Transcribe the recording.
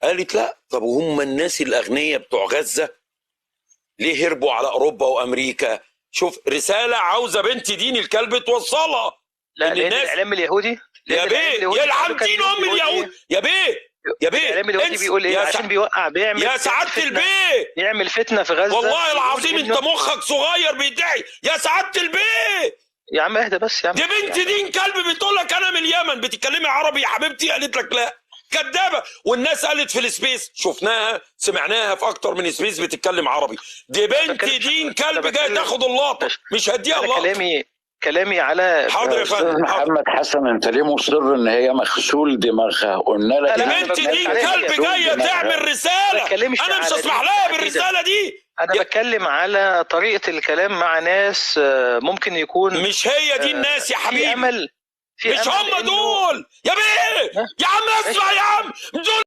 قالت لا. طب وهم الناس الاغنياء بتوع غزة ليه هربوا على اوروبا وامريكا؟ شوف رسالة عاوزه بنت دين الكلب توصلها. لا إن لان الناس- الاعلام اليهودي، يا لأن الإعلام بيه اليهودي يلعن كان دين ام بيقول إيه؟ اليهود. يا بيه يا بيه الاعلام اليهودي انسى. بيقول ايه؟ يا عشان بيوقع، بيعمل يا سعادة فتنة، البيه، يعمل فتنة في غزة. والله بيقول العظيم انت إنه- مخك صغير بيدعي. يا سعادة البيه، يا عم اهدى بس يا عم. دي بنت دين كلب بتقول لك انا من اليمن، بتتكلمي عربي يا حبيبتي؟ قالت لك لا، كدابه. والناس قالت في ال space، شفناها سمعناها في اكتر من space بتتكلم عربي. دي بنت دين أنا كلب جاية بتكلم- تاخد اللقطة، مش هديها انا اللقطة. كلامي على حاضر يا استاذ فندم، حاضر. محمد حسن، انت ليه مصر ان هي مغسول دماغها؟ قلنا لك لا، دي لا، أنا بنت بتكلم دين عليها. كلب جاية تعمل ما رسالة، بتكلمش انا مش على هسمح دي لها تحديداً. بالرسالة دي. انا بتكلم على طريقه الكلام مع ناس ممكن يكون مش هي دي الناس يا في حبيبي، امل، في مش أمل هم إنه- دول يا بيه. يا عم اسمع يا عم، دول